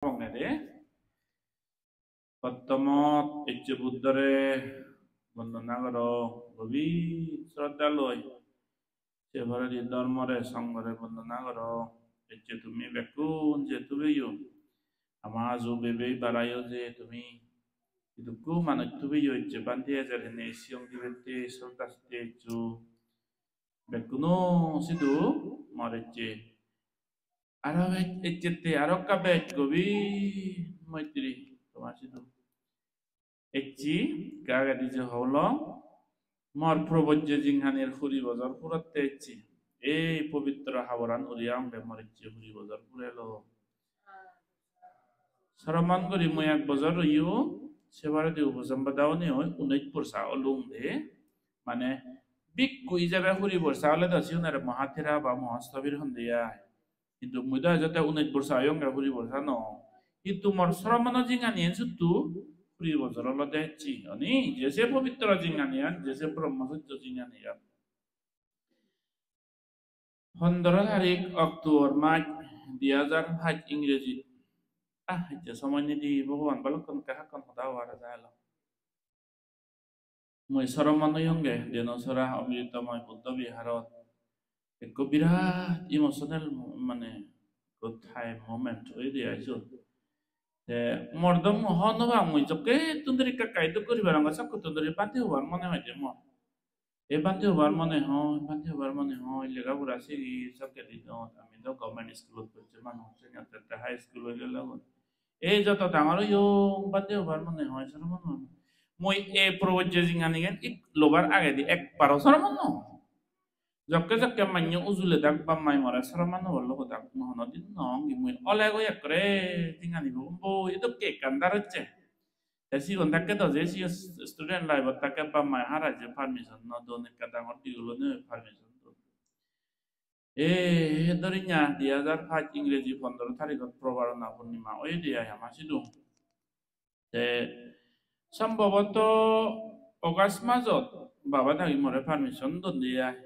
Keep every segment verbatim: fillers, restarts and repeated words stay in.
Bongede. Pottomot ecche Buddhore bondona goro, gobir sroddha loi. Se poredi dhormore, songhore bondona goro. Ecche tumi bekkun je tubeyo, ama aju bebei barayo je tumi idukku manuj tubeyo, ecche bhante ejer hene siyong dibette sroddha sitte eccho. Bekkuno sidu mor ecche. Aro bej ecchette, aro ekka bej gobir moitri toma sidu. Ecchi, ekka agedi je holo, mor probojje jinghanir huri bojor purotte ecchi. Ei pobitro haboran uri agonge, mor ecchi huri bojor purelo. Soromon guri mui ek bojor roiyong, se baredi uposompada onei oi unoish borsa olung de. Mane bhikkhu ijebe huri borsa ole do sigunore Mahathera ba Mahasthobir honde ai. Hintu mui do ejotte unoish borsa oyonge, huri borsa no ong. Hintu mor soromono jinghaniyan suttu huri bojor olode ecchi. Oni je se pobitro jinghaniyan, je se Brahmacharya jinghaniyan. Pondro tarik October mas, di hajar pach Ingreji. Ah, ecche somoy nidi Bhogoban, balukkun ekka hakkon hoda hobare jai elo. Mui soromon oyonge Denosora Omritomoy Buddho Biharot. Ekko birat emotional mo-, mane ekko time moment oyede ai sot. Te mor do mui hobor no pang, mui jokkettun duri ekka ekka iduk guri parong, sokkottun duri bhante hobar mone hoide mor. Ei bhante hobar mone hoi, bhante hobar mone hoi, lega pora sigi sokke dinot, ami do government schoolot pocche manuj, senotte te high school oi gelo gun. Ei joto dangor oyong, bhante hobar mone hoi, soro mone hoi. Mui ei probojje jinghanigan ik lobar agedi ekbaro soro mone hoi. Jokke jokke mannye ujule dak, bap mai more soro mone hobor logo dak, mui honodin no ongi, mui ole goi ekkore jinghanibo gombo, edokke ekkan dar hocche. Te sigon thakke do je, sigon student life-ot thakke bap mai hara je permission no don, ekka dangor digil onei permission don. E, dhorinei di hajar pach Ingreji pondro tarigot Probarona Purnima oyede ai ama sidu. Te sombhoboto August majot baba dagi more permission don de ai.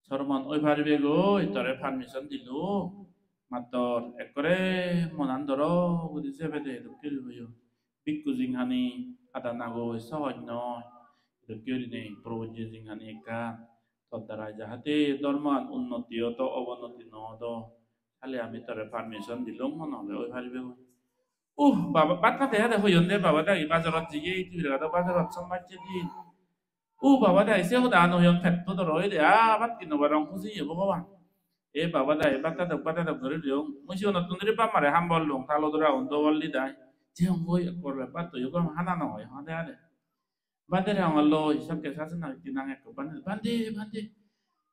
Soromon, oi paribe goi, tore permission dilo, mattor ekkore monan doro guri jebede dokke guri hoyo. Bhikkhu jinghani ada nagoi sohoj noi. Dokke gurinei probojje jinghani ekkan, tor darai jahate dhormoan unnoti odo, obonoti no odo, tale ami tore permission dilung, mone hole oi paribe goi. Uh, baba, bhat hade hade hoyon de baba dagi, bazarot jeye, Tibragado bazarot sombacche din. U baba dagi, se hoda ano hoyon, petto doro oide, ah, bhat hei no parong, huji ye Bhogoban. E baba dagi, bhat hadok, bhat hadok guri diyong. Mui siyonottun duri bap mare ham bollung, talo dora un do bolli dai. Jeyong goi ekkore, bhat to yo gom hana no hoi, hade hade. Bhante re hongor loi, sokke sasana tinang ekko bhante, bhante, bhante.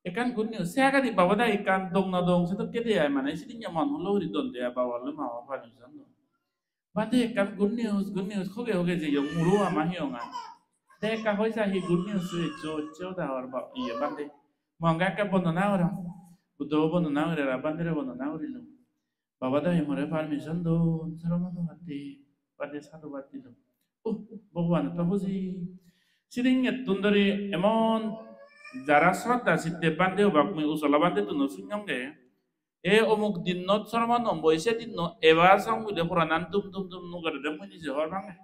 Ekkan good news, se agedi baba dagi ekkan dong no dong, sedokke de ai mane, sidinne mon hulo guri don de ai, baba loi ma baba permission don. Bhante ekkan good news, good news, hoge hoge jeyong, muro ama hiyong ai. Te ekka hoi sa hi good news eccho, eccho da hor ba-, iye bhante. Monga ekka bondona gorong. Buddho bondona gorong, bhante re bondona gorilung. Baba dagi more permission don, soro mone batte, bhante sadhubad dilung. Uh, Bhogoban to huji. Sidinnettun dori emon jara sroddha sitte bhante obak mui Ujola bhantettun sunnonge. E omuk dinnot soromon omboi, se dinno ebar song bile poranan dum dum dum dum gorede mui nije hobor pange.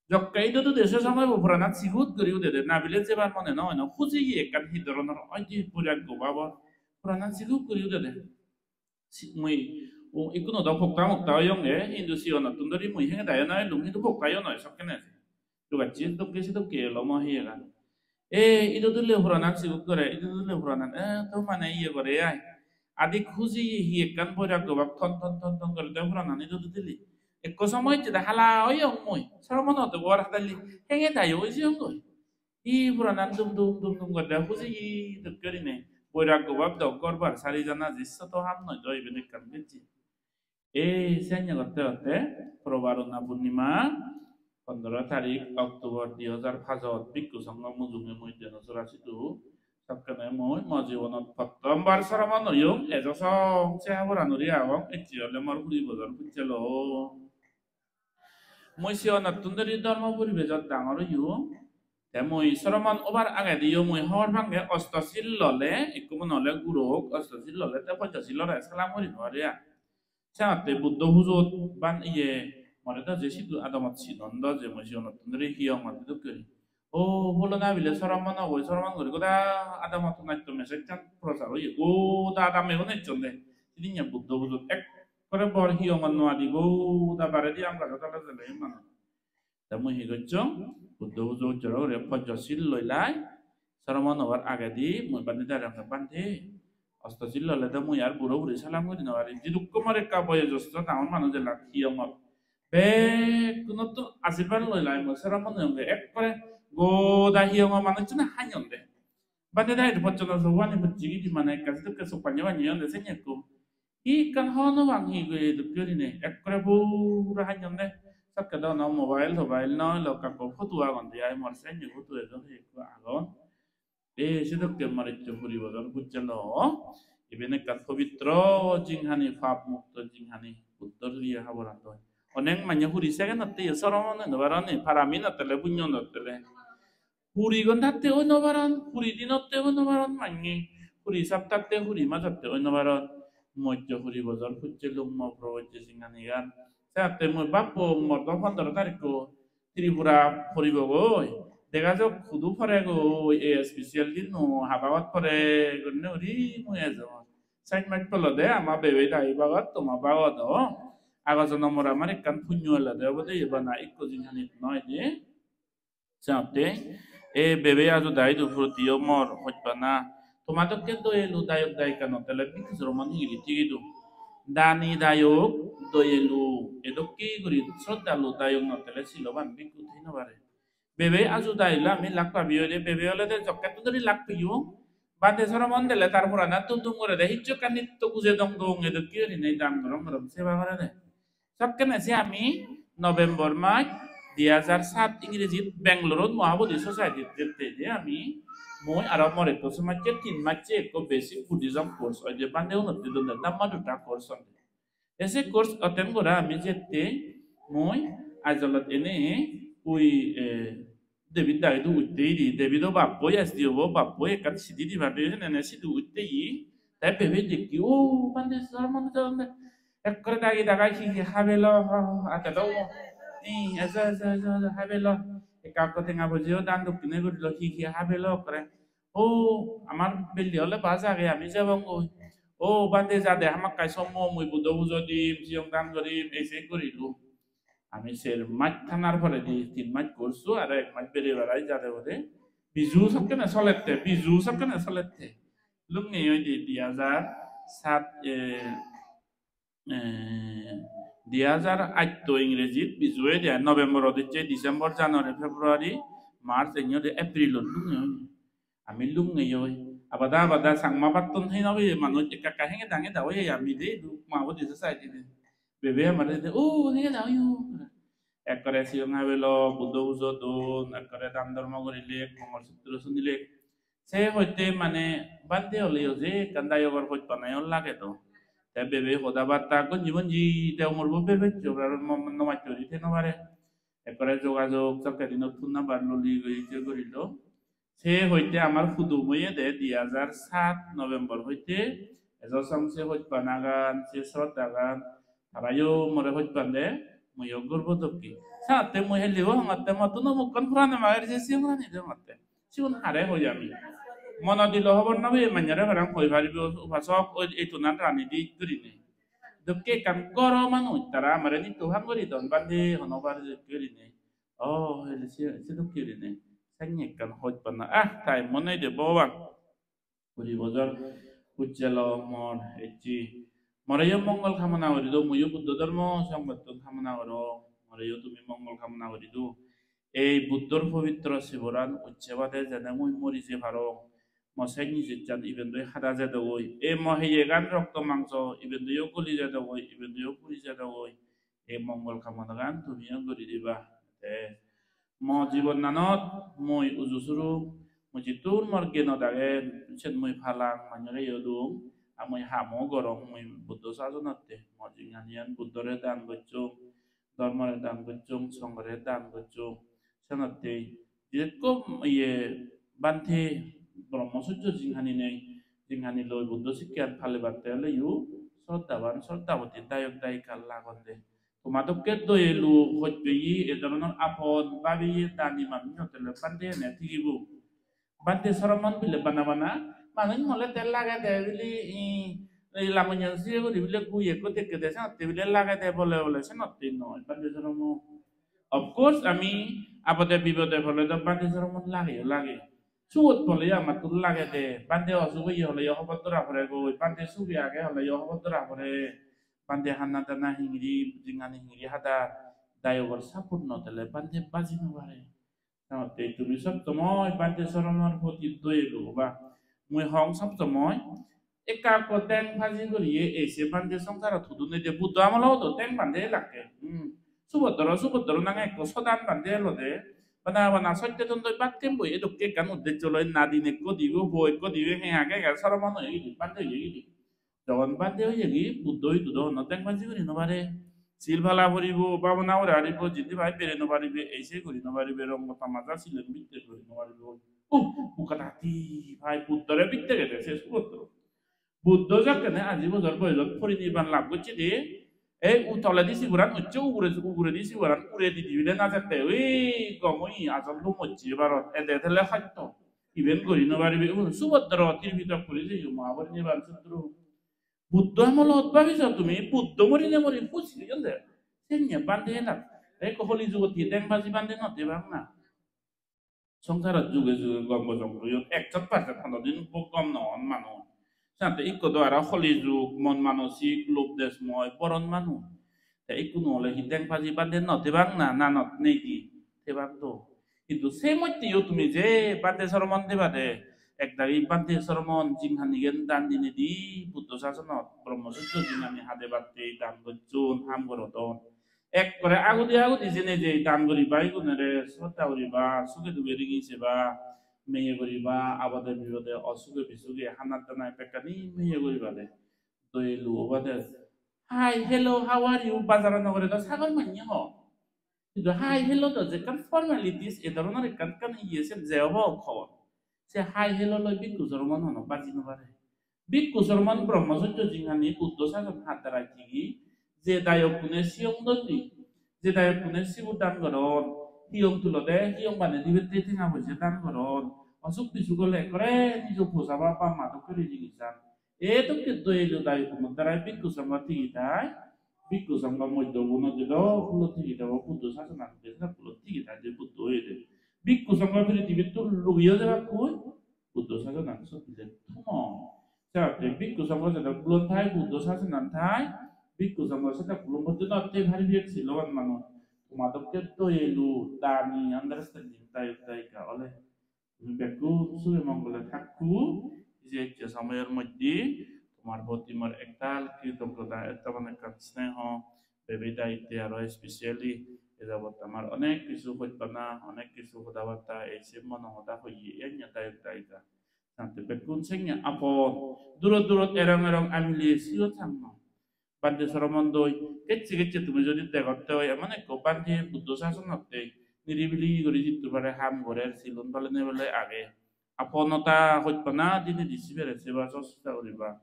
Jokke idu dude se somoibo poranan sigut guri udede, na bile jebar mone no hoi, no hujiye ekkan hi doronor oide, boiraggo bhabor poranan sigut guri udede. Si-, mui, u-, ikkunu do pokta mokta oyonge, hintu siyonottun dori mui hengeda yo noi, lum hintu pokta yo noi sokkene. Dugacche dokke sedokke elo mo hiyegan. E, idu dule poranan sigut gore, idu dule poranan, e, to mane iye gore ai. Adik huji hi ekkan boiraggo bhab ton ton ton ton gore de poranan idu dule. Ekko somoy ecche de hala oyong mui. Soro mone hotte ghor hadali. Henge dayo oi jeyong goi. Hi poranan dum dum dum dum gore de huji dokke gurinei. Boiraggo bhab do ghor bar sari jana je soto ham noi do iben ekkan bejje. Ei, senne gotte gotte Probarona Purnima, pondro tarik October dui hajar pajot Bhikkhu Songho mujunge mui Denosora sidu, sokkene mui mo jibonot pottom bar soromon oyong, ejo song se haboran uri agong, ecche ole mor huri bojor pucchelo. Mui siyonottun dori dhormo poribejot dangor oyong, te mui soromon obar agediyo mui hobor pange osto sil lole, ekko mone ole gurok, osto sil lole te poncho sil lole salam guri no pare ai. Senotte Buddho pujot ban iye more do je sidu adamot sinon do je mui siyonottun dhuri hiyongot dokke guri. O, holona bile soromon obo, soromon guri goda adamot natto message-chan prochar oye. Goda adam egun ecchonde. Sidinne Buddho pujot ekkore bor hiyongot nuadi goda baredi aam gajo tole tole manuj. Te mui hi gocchong? Buddho pujo gocchong guri Ponchosil loi lai. Soromon obar agedi mui bhante dare honge, "Bhante, Ostosil lole do mui ar buro buri salam guri no parim. Jidukko mor ekka boyojosto dangor manuj elak hiyongor. Bekkunottun ashirbad loi lai mui soromon honge." Ekkore goda hiyongor manuchchune hanyonde. Bhante dare pocchono sobuani bucchigidi mane ekka sidukke sok panye panye onde senne ekko. Hi ekkan hobor no pang hi goye dokke gurinei. Ekkore puro hanyonde. Sokke do hono mobile tobail no elo, ekka ekka photo agon de ai, mor senne photo ejo hi ekko agon. E sedokke manuccho puri bojor pujjelo. Iben ekkan pobitro jinghani, pap mukto jinghani. Buddhor iye haboran doi. Onek manye puri segendotte ye soromon oi no paron, parami no tele, punyo no tele. Puri gontatte oi no paron, puri dinotte oi no paron manye, puri saptatte, puri masatte oi no paron. Mojjo puri bojor pujje lung mo probojje jinghanigan. Seatte mui bappo mor do pondro tarikko Tripura poribogoi. Dega jok hudu poregoi, ei special dinno habagot pore gurinei uri mui ejongor. Sain maj polode ama bebe dagi bagot, toma bagot o. Ago jonomor amar ekkan punyo elode obode, ye bana ikko jinghani noi de. Senotte, e bebe aju daidu protiyo mor hojpana. Toma dokke doyelu dayok dayika no tele bhikkhu sromon hingiri tigidu. Dani dayok, doyelu, edokke guri sroddhalu dayok no tele siloban bhikkhu thei no pare. Bebe aju dailo ami lak pabi oide, bebe olode jokkettun dhuri lak peyong. Bhante sromon dele tar purana tum tum gorede, hissu ekkan nitto guje dong dong edokke gurinei dan gorom gorom seba gorede. Sokkene se ami November mas di hajar sat Ingrejit Bangalore-ot Mahabodhi Society-t jette je ami, mui aro mor ekko somajje tin masse ekko basic Buddhism course oi je bhante unotte donde Dhammadutta course onde. Te se course attend gora ami jette mui Aizawl-ot ene ui, eh, David dagi do utte idi, David o bappoi S D O bo, bappoi ekkan sidi dibar de, ene sidu utte i, te bebe dekki, "O, bhante, sir, mane jadonde." Ekkore dagi dagai hi hi habelo, ate do, "Ni, ejo, ejo, ejo, ejo, habelo." Ekka ekko tenga pojeyo dan dokkine gurilo, hi hi habelo ekkore. "O, amar belli ole bus age, ami jebongoi." "O, bhante, jade hamakkai sommo, mui Buddho pujo dim, siyong dan gorim," ei sei gurilo. Ami ser mas thanar poredi, tin mas course aro ek mas berebar ai jade bode. Biju sokkene solette, Biju sokkene solette. Lungi oide di hajar sat, eh, eh, di hajar atto Ingrejit Biju oide, November-ot icche, December, January, February, March, enni ode April-ot lungi oide. Ami lungeyoi. Abada abada Changma pattun hei no peye manuj ekka ekka hengeda hengeda oye ami de idu Mahabodhi Society de. Bebe amare de, "O, hengeda oyo." Ekkore siyong habelo, Buddho pujo don, ekkore dan dhormo gorilek, Mongol Sutro sunilek. Se hoite mane bhante oleyo je ekkan dayogor hojpanayo lage do. Te bebe hoda batta gonji gonji te umorbo bebe chobrar mo-, no machchori te no pare. Ekkore jogajog sokke dinot phone number loli goi je gorilo. Se hoite amar hudum oyede di hajar sat November hoite ejo song se hojpanagan, se sroddhagan, tarayo more hojpan de, muiyo gorbo dokki. Senotte mui helibo hongotte, mottuno mukkon purane mager je sigon purani de hongotte. Sigun hare hoi ami. Mono dilo hobor no peye manjore parang hoi paribo, upasok oi etunan rani di gurinei. Dokke ekkan goro manuj, tara amare nitto ham guri don, bhante hono bar dokke gurinei. O, heli se, se dokke gurinei. Sanni ekkan hojpana. Ah, time mone de Bhogoban. Kuri bojor pujjelo mor ecchi. Moreyo mongol kamona guri do, muiyo Buddho dhormo songhottun kamona goro. Moreyo tumi mongol kamona guri do. Ei Buddhor pobitro siboran ucche bade jene mui mori je parong. Mo se nijechan iben doi hada jedogoi. Ei mo heyegan rokto mangso iben doiyo goli jedogoi, iben doiyo puri jedogoi. Ei mongol kamonagan tumiyo guri diba. Te mo jibonnanot mui uju suru, mui jittun mor genot age, sen mui palang manjore yo dung, ar mui hamo gorong, mui Buddho sajonotte. Mo jinghaniyan Buddhore dan gocchong, dhormore dan gocchong, songhore dan gocchong. Senotte jekko iye bhante Brahmacharya jinghani nei, jinghani loi Buddho sikkean palibatte oleyo sroddhaban, sroddhaboti dayok dayika lagonde. Toma dokke doyelu hojpeye, e dhoronor apot babeye dani manuj no thele bhante ene thigibo. Bhante soromon bile bana bana manuj mole te lagede bile, i, i lamonyan siye guri bile gui ekko dekkede senotte bile lagede bole bole, senotte noi bhante soromon. Of course, ami abode bibode pole do bhante soromon lageyo lage. Sugot poleyo amattun lagede, bhante osuk oye holeyo hobor dora pore goi, bhante suge age holeyo hobor dora pore, bhante hanna dana hingiri, jingani hingiri hada, dayogor support no thele bhante baji no pare. Te tumi sob somoi bhante soromon poti doyelu oba. Mui hong sob somoi, ekka ekko teng phaji guriye ei se bhante songsarot hudun nei de, Buddho amolot o teng bhante lakke. Hmm. Subodro, Subodro nange ekko sodan bhante elode. Bana bana sotto dondoi bhat kemboi edokke ekkan uddeccho loi nadin ekko dibe, bo ekko dibe, he age age soromon oye gidi, bhante oye gidi. Jogon bhante oyegi, Buddho idu do honno teng phaji guri no pare. Sil pala poribo, bhabona guri paribo, jindi pai bere no paribe, ei sei guri no paribe, rongo tamaja silen bitte guri no paribo. Uh, bukkata ti pai Buddhore bitte gede se Subodro. Buddho jokkene aji bojor boyojot porinirban lab gocche de, ei u toledi sigoran ucche, ugure, uguredi sigoran uredi dibile na jette, ui gom oi ajol lum mocche ebarot, ede tele hosto. Iben guri no paribe, ubun Subodro Tripitok puri jeyo, Mahaporinirban Sutro. Buddho amolot babi so tumi, Buddho morine mori huji oyon de. Senne bhante enat. Te ekko holi jugot hi deng baji bhante no debak na. Songsarot juge juge gom bojong guri oyon. Ekshot percent hono din bo gom no on manuj. Sante ikko do aro holi jug, mon manosik, lob desmoy, boron manuj. Te ikkunu ole hi deng baji bhante no debak na, nanot nei di? Debak do. Hintu se moddheyo tumi je bhante soromon debade, ekdagi bhante soromon jinghanigan dan dinedi Buddho sasonot Brahmacharya jinghani hadebatte dan gocchon, ham gorodon. Ekkore agudi agudi jene je dan guriba igunore sroddha guriba, suge duge ringi seba, meye guriba, abode bibode, osuge bisuge, hanat danai bekkani meye guribade. Doyelu obode. "Hi, hello, how are you?" Bajarot no gore do sagor manye ho. Hintu hi, hello do je ekkan formalities, e dhoronor ekkan ekkan iye sen je obo hobor. Se hi, hello loi bhikkhu soromon hono baji no pare. Bhikkhu soromon Brahmacharya jinghani Buddho sason hat darai tigi, je dayokkune siyong donni, je dayokkune sibur dan goron, hiyong tulode, hiyong bane dibette tenga poije dan goron, osuk bisuk ole ekkore nijo posa ba bap ma dokke guri jinissan. E dokke doyelu dayokkuno darai bhikkhu songho tigi thai, bhikkhu songho moddho guno jedo hulo tigi thebo, Buddho sasonan jedo hulo tigi thai je Buddho oyede. Bhikkhu songho prithibittun lugiyo jebakkoi, Buddho sasonan sot bile thumo. Senotte bhikkhu songho jedo hulo thai, Buddho sasonan thai, bhikkhu songho senotte hulo moddhe no thei paribak siloban manuj. Toma dokke doyelu, dani, understanding dayok dayika ole. Tumi bekkun suge mongole thakko, ije ecche somoyor moddhe tomar proti mor ektal kritoggota, ektal mane ekkan sneho, bebe dayitte aro specially e jabot amar onek kisu hojpana, onek kisu hoda batta, ei se mono hoda hoye, enya dayok dayika. Sante bekkun senge apot, durot durot erong erong amile siyo thangno. Bhante soromon doi, kecche kecche tumi jodi degotte oi, emon ekko bhante Buddho sasonotte niribili guri jittur pare ham gorer, silun palenei bole age. Aponota hojpana dinedi sibere seba sosta guriba.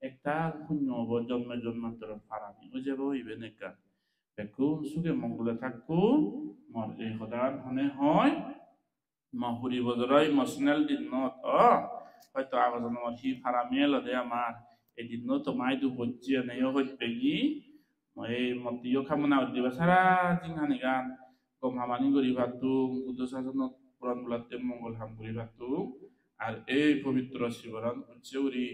Ektal punyo obo, jonme jonmantoro parami oi jebo iben ekkan. Bekkun suge mongole thakko, mor ei hodan hone hoi. Mo huri bojoro emotional dinnot, o, hoito ago jonomot hi parami elode amar, ei dinno toma idu bocche eneyo hojpegi, mo ei mottiyo kamona guri diba sara jinghanigan gom hamani guri pattung, Buddho sasonot puran bulatte mongol ham guri pattung, ar ei pobitro siboran ucche guri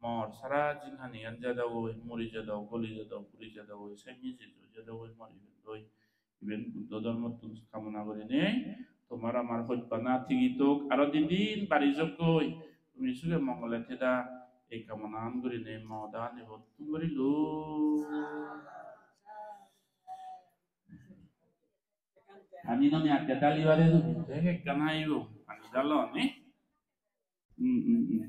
mor sara jinghanigan jedogoi, muri jedok, goli jedok, puri jedogoi, sengi jedogoi, mor ibendoi. Iben Buddho dhormottun kamona gurinei tomar amar hojpana tigi tok, aro din din bari jokkoi, tumi suge mongole theda, ei kamonan gurinei mo hodani bottun gurilo. Ani noni akke dali bare dun, te ekkan haibo, ani dalo ni. Hmm, hmm, hmm.